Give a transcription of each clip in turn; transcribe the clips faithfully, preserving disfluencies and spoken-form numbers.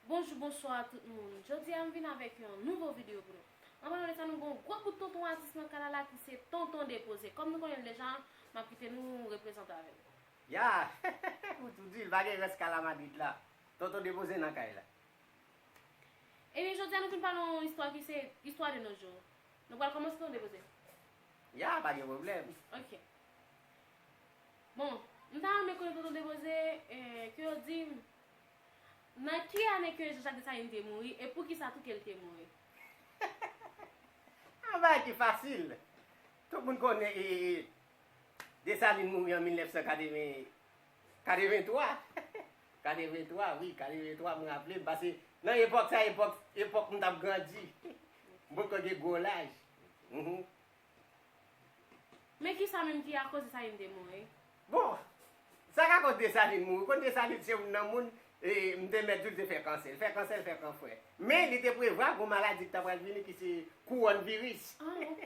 Bonjou, bonswa tout moun. Jodi a m vin avèk yon nouvo videyo pou nou. An palan de sa, nou gen yon gwo bout tonton atis nan kay la la ki se Tonton Depoze. Kòm nou konnen l deja, m ap kite nou reprezante avè l. Ya! Ou tou di l, pa gen rès kay la Madrid la. Tonton Depoze nan kay la. Ebyen, jodi a nou vin pale yon istwa ki se istwa de nos jours. Nou pral kòmanse Tonton Depoze. Ya, pa gen pwoblèm. Ok. Bon, m ta renmen konnen Tonton Depoze, eh, ke yo di m, nan ki ane ke Jean-Jacques Dessalines te mouri e poukisa tou ke l te mouri? Yon bagay ki fasil. Tout moun konnen, e, e, Desalin mouri an mil nèf san katreven, katreven twa. Katreven twa, wi, katreven twa, m raple m. Paske nan epòk sa, epòk, epòk m t ap grandi. M potko gen gwo laj. Mhm. Men kisa menm ki akoz Desalin te mouri? Bon, sa k akoz Desalin mouri? Ou konn Desalin se youn nan moun, e, m te mèt di w, l te fè kansè. L fè kansè, l fè kansè. Men li te prevwa gon maladi ki ta pral vini ki se kouwòn viris. Ah, ok.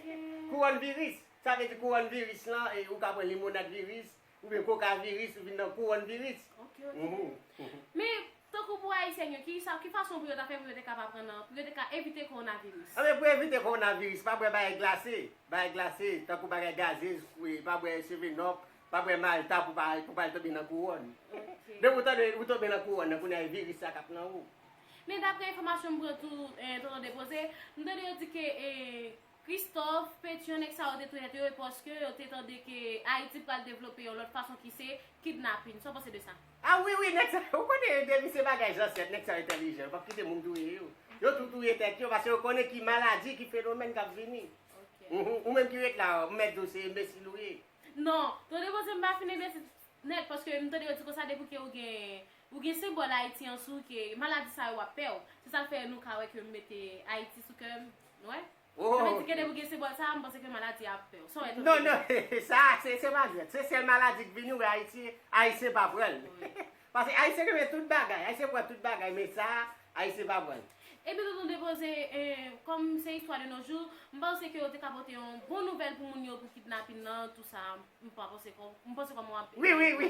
Kouwòn viris. Sa vle di kouwòn viris lan, e, ou ka pran limonad viris, oubyen koka viris, ou vin nan kouwòn viris. Ok, ok. Mhm, mhm. Men, tankou pou Ayisyen yo, ki sa, ki fason pou yo ta fè pou yo te ka pa pran nan, pou yo te ka evite kowonaviris? Anben, pou evite kowonaviris, pa bwè bagay glase. Bagay glase, tankou bagay gazez, wi, pa bwè seven up, pa bwè malta pou pa, pou pa al tonbe nan kouwòn. Ok. Depi ou tande, ou tonbe nan kouwòn nan, kounye a e viris sa k ap nan ou. Men daprè enfòmasyon m pran tou, eh, Tonton Depoze, m tande yo di ke, eh, Christophe, Pétion, nèg sa yo te touye tèt yo, e paske yo te tande ke Ayiti pral devlope yon lòt fason ki se kidnapin. Sa w panse de sa? Ah wi, wi, nèg sa, ou konnen depi se bagay zansèt, nèg sa yo entèlijan, yo p ap kite moun touye yo. Yo tou touye tèt yo, paske yo konnen ki maladi, ki fenomèn k ap vini. Ok. Mhm. Ou menm ki ret la, m mèt di w se enbesil ou ye. Non, Tonton Depoze, m pa fin enbesil nèt, paske m tande yo di konsa depi ke ou gen, ou gen senbòl Ayiti an sou, ke maladi sa yo ap pè w. Se sa k fè nou ka wè ke m mete Ayiti sou kè m, nou wè? Oh, sa vle di ke depi w gen senbòl sa, m panse ke maladi a ap pè w. Sa w wè, Tonton Depoze? Non, non, sa, se, se pa jwèt. Se sèl maladi k vini, ou wè Ayiti, Ayisyen pa pran l. Wi. Paske Ayisyen renmen tout bagay, Ayisyen pran tout bagay, men sa, Ayisyen pa pran l. Ebyen, Tonton Depoze, eh, kòm se istwa de nos jours, m panse ke yo te ka pote yon bon nouvèl pou moun yo, pou kidnapin nan, tou sa. M pa panse kò-, m panse kòman w ap... Wi, wi, wi.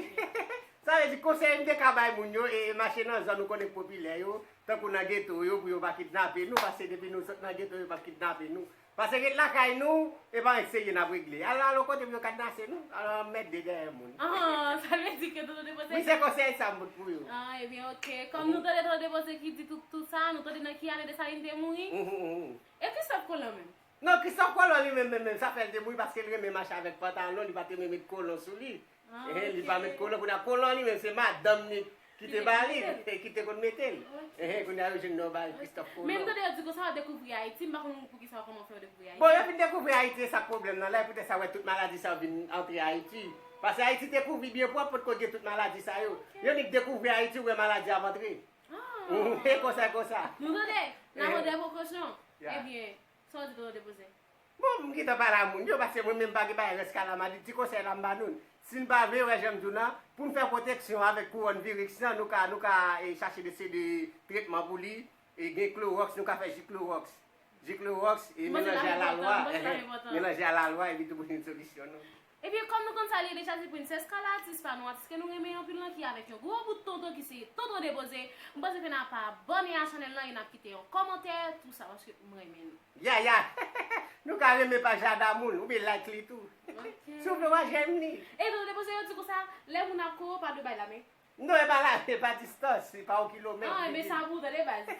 Sa vle di konsèy m te ka bay moun yo, e mache nan zòn ou konnen k popilè yo, tankou nan geto yo, pou yo pa kidnape nou, paske depi nou sot nan geto, yo p ap kidnape nou. Paske ret lakay nou, e pa anyen k serye n ap regle. Al, al yon kote pou yo kadnase nou, al anmède dèyè moun. Ah, sa vle di ke Tonton Depoze... Wi, se konsèy sa m pot pou yo. Ah, ebyen, ok. Kòm nou tande Tonton Depoze ki di tout, tout sa, nou tande nan ki ane Desalin te mouri? Mhm, mhm. E Christophe Colomb menm? Non, Christophe Colomb li menm, menm, menm, sa fè l te mouri paske l renmen mache avèk pantalon, li pa t renmen met kolon sou li. Ah, eh, li pa met kolon, kounye a kolon li menm, se madanm li ki te ba li, e ki te konn mete l. Ok. Eh, kounye a yo jwenn non ba Christophe Colomb. Men m tande yo di konsa yo dekouvri Ayiti, m pa konn poukisa, kòman fè yo dekouvri Ayiti. Bon, yo fin dekouvri Ayiti, e sa k pwoblèm nan la, e poutèt sa w wè tout maladi sa yo vin antre Ayiti. Paske Ayiti te kouvri byen pwòp, potko gen tout maladi sa yo. Ok. Yo nik dekouvri Ayiti, ou wè maladi ap antre. Ah. Mhm, e konsa, konsa. Nou tande, n a pran de prekosyon. Ya. Ebyen, sa w di Tonton Depoze? Bon, m gentan pale a moun yo, paske mwen menm pa gen bagay rès kay la Madrid, ti konsèy la m ba nou. Si n pa vle wè jan m di w nan, pou n fè pwoteksyon avèk kouwòn viris lan, nou ka, nou ka, eh, chache de, se de tretman pou li, e gen klowòks, nou ka fè ji klowòks. Ji klowòks, e melanje a lalwa, melanje a lalwa, epi tou pou jwenn solisyon nou. Ebyen, kòm nou konn sa l ye deja, se Princess Carla, atis pa nou, atis ke nou renmen anpil lan, ki avèk yon gwo bout tonton ki se Tonton Depoze. M panse ke n ap abòne a chanèl lan e n ap kite yon kòmantè, tou sa, paske m renmen nou. Ya, ya. Nou ka renmen paj la damoun, oubyen like li tou. Ok. Si w vle, w a jèm li. E Tonton Depoze, yo di konsa, lè moun ap kore w, pa dwe bay lamen. Non, e pa la, e pa distans, se pa yon kilomèt. Ah, men sa pou tande baz.